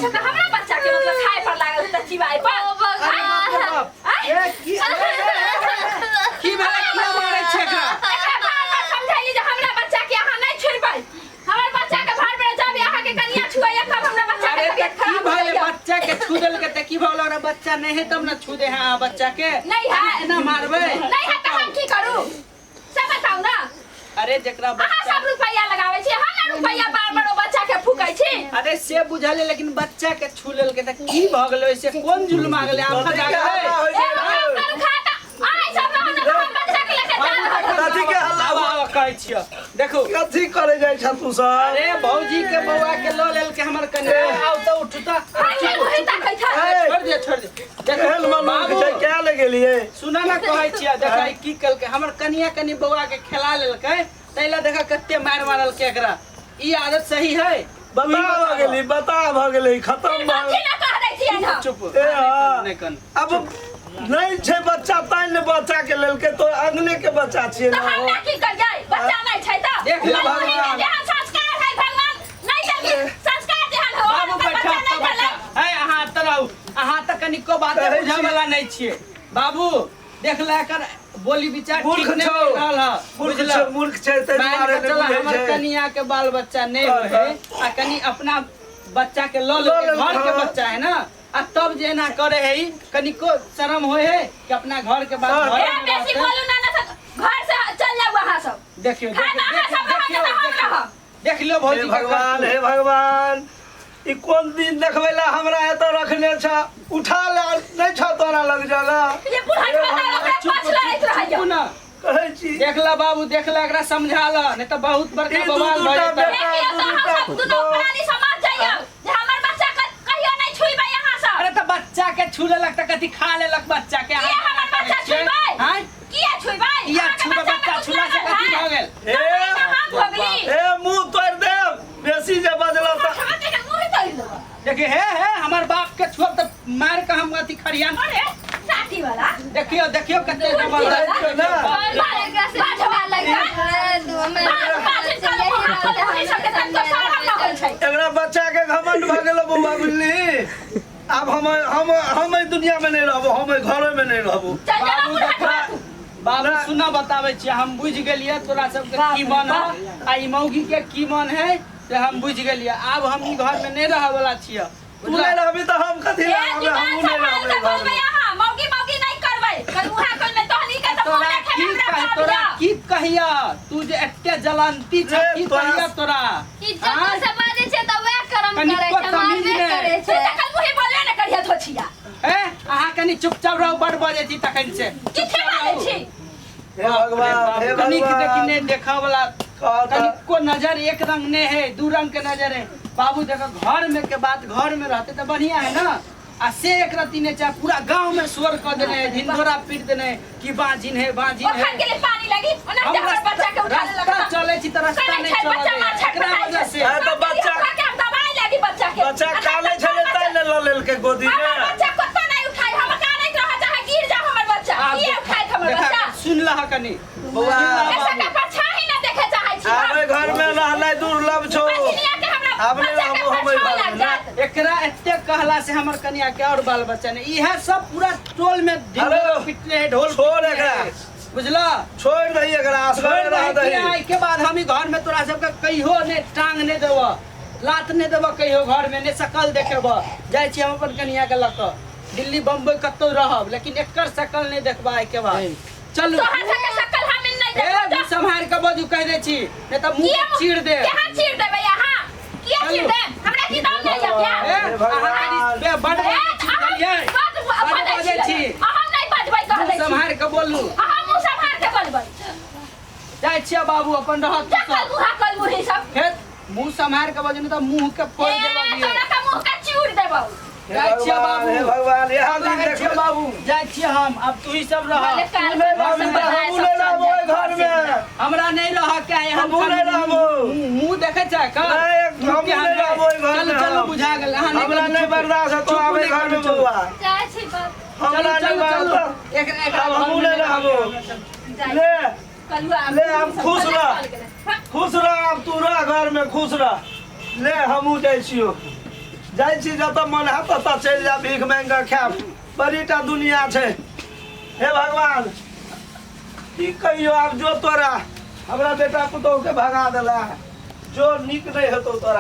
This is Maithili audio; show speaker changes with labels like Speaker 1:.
Speaker 1: छै तऽ हमरा बच्चा के मतलब खाय पर लागल तऽ चिबाय पर।
Speaker 2: ओ
Speaker 3: अरे बाप रे
Speaker 2: भगवान।
Speaker 3: बाप। ए, की ए, ए, ए, की भेलै? किया मारै छै एकरा?
Speaker 1: एकरा बार बार समझैली जे हमरा बच्चा के अहाँ नहि छुबै, हमर बच्चा के भर बेर जब अहाँ के कनिया छुएया तब हमरा बच्चा के
Speaker 3: अरे तऽ
Speaker 1: तबियत
Speaker 3: की
Speaker 1: खराब हो
Speaker 3: भेलै?
Speaker 1: जाइया।
Speaker 3: बच्चा के छू देलकै तऽ की भऽ गेलै? बच्चा नहि है तब ने छू दे है अहाँ बच्चा के।
Speaker 1: नहि है।
Speaker 3: एना मारबै?
Speaker 1: नहि है तऽ हम की करू से बताउ ना।
Speaker 3: अरे जकरा
Speaker 1: अहाँ
Speaker 3: बच्चा
Speaker 1: सब रुपैया लगाबै छी, हम ना रुपैया बार बार ओ बच्चा के फूकै छी।
Speaker 3: अरे से बुझल है, लेकिन बच्चा के छू लेलकै तऽ की भऽ गेलै? ओइसे कोन जुल्म आ गेलै? आफत आ
Speaker 4: कथी के
Speaker 3: गेलै?
Speaker 4: हल्ला होइ
Speaker 1: ए
Speaker 4: छै
Speaker 1: बाबा
Speaker 4: रे?
Speaker 1: करू खाता आइ सब रहू ना तऽ हम बच्चा के लेके जा रहल छी।
Speaker 4: कथी के हल्ला
Speaker 3: आब आब कहै छियौ, देखू।
Speaker 4: कथी करे जाइ छ तू सब?
Speaker 3: अरे भौजी के बौआ के लऽ लेलकै हमर कनिया। आउ तऽ उठू तऽ।
Speaker 1: आइ के मुँह ताकै छै।
Speaker 4: ए,
Speaker 3: छोड़ दिअ, छोड़ दिअ।
Speaker 4: केहन
Speaker 3: देखू
Speaker 4: मनुख
Speaker 3: बाबू,
Speaker 4: छै, क्या ले गेलियै?
Speaker 3: सुना ना, कहै छियै, देखै की केलकै। हमर कनिया कनि बौआ के खेला लेलकै ताहि लए देखा कते मारि मारलकै एकरा। ई आदत सही है?
Speaker 4: बता भऽ गेली, बता भऽ गेलै, खतम भऽ
Speaker 1: कथी ना कह दै छियै हम?
Speaker 3: चुप।
Speaker 4: ए, हाँ।
Speaker 3: नहि कन।
Speaker 4: अब नहि छै बच्चा तैं ने बच्चा के लेलकै। तो अंगने के बच्चा छियै
Speaker 1: तऽ
Speaker 4: ना
Speaker 1: हम
Speaker 4: हो।
Speaker 1: ना की करियै, बच्चा नहि छै तऽ?
Speaker 3: देख ले
Speaker 1: ओहिमे
Speaker 3: भगवान।
Speaker 1: जेहन संस्कार है भगवान नहि देलखिन संस्कार जेहन हो
Speaker 3: बाबू
Speaker 1: ओकर
Speaker 3: बैठा
Speaker 1: बच्चा
Speaker 3: तऽ
Speaker 1: नहि
Speaker 3: बैठा।
Speaker 1: भेलै।
Speaker 3: है अहाँ तऽ रहू, अहाँ तऽ कनिको बात
Speaker 4: कहै
Speaker 3: बुझऽ
Speaker 4: छी।
Speaker 3: वाला नहि छियै बाबू। देख ले एकर बोली विचार
Speaker 4: मूर्ख
Speaker 3: ठीक नहि
Speaker 4: छौ।
Speaker 3: मिल रहल है।
Speaker 4: मूर्ख
Speaker 3: बुझलह?
Speaker 4: छै, मूर्ख छै, ताहि
Speaker 3: मान
Speaker 4: दुआरे
Speaker 3: के
Speaker 4: नहि
Speaker 3: चल
Speaker 4: बुझै
Speaker 3: हमर
Speaker 4: छै।
Speaker 3: कनिया के बाल बच्चा नहीं
Speaker 4: हाँ,
Speaker 3: रहे आ कनि अपना बच्चा के लऽ
Speaker 4: लऽ
Speaker 3: लेलकै,
Speaker 4: लेलकै,
Speaker 3: घर के
Speaker 4: हाँ।
Speaker 3: बच्चा है ना, आ तब जे एना करे है ई, कनिको शरम होय है कि अपना घर के बात
Speaker 4: हाँ।
Speaker 3: घरे
Speaker 1: ए
Speaker 3: में
Speaker 1: बेसी
Speaker 3: रहतै।
Speaker 1: बोलू ना, ना तऽ घर से चल जाउ अहाँ सब।
Speaker 3: देखियौ,
Speaker 1: खाना
Speaker 3: देखियौ,
Speaker 1: अहाँ सब रहब
Speaker 3: देखियौ,
Speaker 1: तऽ हम
Speaker 3: देखियौ।
Speaker 1: रहब।
Speaker 3: देख लियौ
Speaker 4: हे
Speaker 3: भौजी के
Speaker 4: भगवान,
Speaker 3: करतूत।
Speaker 4: हे भगवान, ई कोन दिन देखबै ला हमरा एतऽ रखने छ? उठा ले, नहि छ तोरा लग जगह?
Speaker 1: ये बूढ़ा
Speaker 4: हे
Speaker 1: छोटा
Speaker 4: भगवान,
Speaker 1: ओकरा
Speaker 3: चुप,
Speaker 1: पाछ लड़ैत रहैया।
Speaker 3: चुप ना।
Speaker 4: कहै छी।
Speaker 3: देख ला बाबू, देख ला, एकरा समझा ला, नहीं तो बहुत बड़का
Speaker 4: ई दू
Speaker 3: बवाल भऽ
Speaker 4: दूटा
Speaker 3: जेतै।
Speaker 4: बेटा,
Speaker 1: देखियौ
Speaker 4: दू
Speaker 1: तऽ हम
Speaker 4: दूटा
Speaker 1: सब दुनू
Speaker 4: पुतोह।
Speaker 1: प्राणी समाज जइयौ जे हमर बच्चा के कहियो नहि छुइबै अहाँ सब।
Speaker 3: अरे तऽ बच्चा के छू लेलक तऽ कथी खा लेलक बच्चा के?
Speaker 1: किया हमर बच्चा छुइबै?
Speaker 3: आँय?
Speaker 1: किया छुइबै?
Speaker 3: किया
Speaker 1: अहाँके
Speaker 3: छुबै?
Speaker 1: बच्चामे
Speaker 3: बच्चा
Speaker 1: कुछ
Speaker 3: छुला से
Speaker 1: लागल
Speaker 3: कथी
Speaker 1: है?
Speaker 3: भऽ गेल?
Speaker 4: हे
Speaker 1: तऽ हम भोगली।
Speaker 4: हे, मुंह तोड़ि देब बेसी जे बजलऽ तऽ।
Speaker 1: हम के मुँह तोड़ि देबो।
Speaker 3: देखिए, हे हे, हमर बाप के छुअब तऽ मार के हम अथी खरियान।
Speaker 1: अरे साथी वाला।
Speaker 3: देखियो, देखियो कते जबरदस्त।
Speaker 4: ना।
Speaker 1: बाजवा लगा।
Speaker 4: एकरा बच्चा के घमंड भऽ गेलो बौआ, बुझली? आब हम हम हम एहि दुनिया में नहि रहबो, हम एहि घरे में नहि रहबो।
Speaker 3: बाबू देखा, बाबू सुना, बताबै छियै, हम बुझि गेलियै तोरा सबके की मन है आ ई मौगी के की मन है से हम बुझि गेलियै। आब हम ई घर में नहि रहऽ वाला छियै।
Speaker 4: तू नहि रहबी तऽ हम कथी लए रहबै? हमहूँ नहि रहबै एहि घरमे।
Speaker 3: तोरा की कह, तोरा की कहिया? तू जे एते जलंती छ,
Speaker 4: रे,
Speaker 3: की
Speaker 4: तोरा-
Speaker 3: कहिया तोरा?
Speaker 2: ई जकर से बाजै छै तऽ वएह कर्म करै
Speaker 3: कनिको
Speaker 2: छै,
Speaker 3: तमीज
Speaker 2: मारबे
Speaker 3: नहि।
Speaker 2: करै छै।
Speaker 3: ए, अहाँ कनि चुपचाप रहू, बड़ बजै छी तखन से।
Speaker 4: हे भगवान, हे
Speaker 3: कनिक देखी
Speaker 4: भगवान।
Speaker 3: नहि देखऽ वाला।
Speaker 4: कह तऽ।
Speaker 3: कनिको नजर एक रंग नहीं है, दू रंग के नजर है। बाबू देखो, घर में के बात घर में रहते तो बढ़िया है ना, आ से एक रत्ती नहीं चाहे पूरा गांव में शोर कर देने है, ढिंढोरा पीट देने है कि बाजिन है, बाजिन है। हम रास्ता रास्ता चले छी तऽ रास्ता नहीं चलऽ दै है। एकरा वजह से।
Speaker 4: ए, तऽ बच्चा बच्चा कानै छलै तैं ने लऽ लेलकै गोदी में।
Speaker 1: बच्चा कतौ नहीं उठाई, हम कानैत रह चाहे गिर जाओ हमर बच्चा।
Speaker 3: आब
Speaker 1: किए उठाइत हमर
Speaker 3: देखा,
Speaker 1: बच्चा?
Speaker 3: सुन लह कनि।
Speaker 4: बौआ,
Speaker 1: ऐसा के परछाई ना देखे चाहे छी
Speaker 4: आब एहि घर में रहनाइ दुर्लभ छौ।
Speaker 1: बजनिया के हमरा
Speaker 4: आब नहि
Speaker 1: बच्चा के
Speaker 4: रहबो हम एहि
Speaker 1: परछाई
Speaker 4: घर
Speaker 1: लग
Speaker 4: में, ना।
Speaker 1: जात।
Speaker 3: एकरा एते कहला से हमर कनिया के और बाल बच्चा नहीं, इहे सब पूरा टोल में ढिंढोरा
Speaker 4: हेलो,
Speaker 3: पिटने है, ढोल
Speaker 4: छोड़
Speaker 3: पिटने
Speaker 4: एकरा।
Speaker 3: है। बुझला?
Speaker 4: छोड़ि दही एकरा,
Speaker 3: छोड़
Speaker 4: असगरे रह
Speaker 3: दही
Speaker 4: दही।
Speaker 3: कि आइ के बाद हम ई घर में तोरा सबके कहियो ने टांग नहि देबऽ, लात नहि देबऽ, कहियो घर में ने शकल देखेबऽ। जाइ छी हम अपन कनिया के लऽ कऽ दिल्ली बम्बई कतौ रहब, लेकिन एकर शकल नहि देखबा आइ के बाद। चलू।
Speaker 1: तोहर सबके शकल हम नहि
Speaker 3: ए
Speaker 1: देखब।
Speaker 3: मुँह सम्हारि कऽ बजू, कहि दै छी, नहि तऽ मुँह
Speaker 1: किया
Speaker 3: चीर दे।
Speaker 1: केहा चीर देबै अहाँ? किया चीर
Speaker 3: चलू।
Speaker 1: देब? हमरा की दाम नहि यऽ क्या?
Speaker 3: ए,
Speaker 4: हे भगवान।
Speaker 3: अहाँ कनि बे बड
Speaker 1: ए,
Speaker 3: बजै छी,
Speaker 1: अहाँ
Speaker 3: बुझलियै?
Speaker 1: बड
Speaker 3: बड
Speaker 1: बजै
Speaker 3: बजै
Speaker 1: छी।
Speaker 3: छी।
Speaker 1: अहाँ नहि बजबै कह
Speaker 3: मुँह
Speaker 1: दै छी।
Speaker 3: सम्हारि कऽ बोलू।
Speaker 1: अहाँ मुँह सम्हार के बोलबै।
Speaker 3: जाइ छियै बाबू, अपन रहत
Speaker 1: जा कल मुहा कल मुही सब।
Speaker 3: फेर मुँह सम्हारि कऽ बजू, नहि तऽ मुँह के फोड़ि
Speaker 1: ए,
Speaker 3: देब अभिये।
Speaker 1: तोरा के मुँह के चूर देबौ।
Speaker 4: हे
Speaker 3: जाइ छियै
Speaker 4: भगवान,
Speaker 3: बाबू।
Speaker 4: हे भगवान, इएह दिन
Speaker 3: लागै छियै
Speaker 4: देखबै।
Speaker 3: बाबू, जाइ छियै हम, आब तू ही सब रह।
Speaker 1: भले काल
Speaker 4: तू नहि रहबी तऽ हमहूँ नहि रहबो एहि घर में।
Speaker 3: हमरा नहीं रह के है।
Speaker 4: हमहूँ नहि रहबो।
Speaker 3: मुंह देखे छै का?
Speaker 4: नहीं, हमहूँ नहि रहबो एहि घर
Speaker 3: चलू
Speaker 4: में।
Speaker 3: चलू,
Speaker 4: हम।
Speaker 3: बुझा गेल। अहाँ नहि
Speaker 4: हमरा
Speaker 3: करू,
Speaker 4: नहि
Speaker 3: चुप।
Speaker 4: बर्दाश्त हेतौ
Speaker 3: चुप
Speaker 4: आब एहि
Speaker 3: नहि
Speaker 4: घर में
Speaker 3: करू, चुप।
Speaker 4: बौआ।
Speaker 2: जाइ छी बाप।
Speaker 4: हमरा
Speaker 3: चलू
Speaker 4: नहि
Speaker 3: चलू चलू।
Speaker 4: बर्दाश्त।
Speaker 3: एक एक
Speaker 4: आब हमहूँ नहि रहबो।
Speaker 1: जाइ।
Speaker 4: ले
Speaker 1: कलुआ
Speaker 4: ले, आब
Speaker 1: सब
Speaker 4: खुश
Speaker 1: कल
Speaker 4: रह।
Speaker 1: चल गेलै। हाँ।
Speaker 4: खुश रह, आब तू रह घर में, खुश रह। ले, हमहूँ जाइ छियौ। जाइ छी जतऽ मन हैत ततऽ चलि जायब भीख मांगि कऽ खायब बड़ीटा दुनिया छै हे भगवान की कहियो आब जो तोरा हमरा बेटा पुतोहु के भगा देला जो नीक नहि हेतौ तोरा।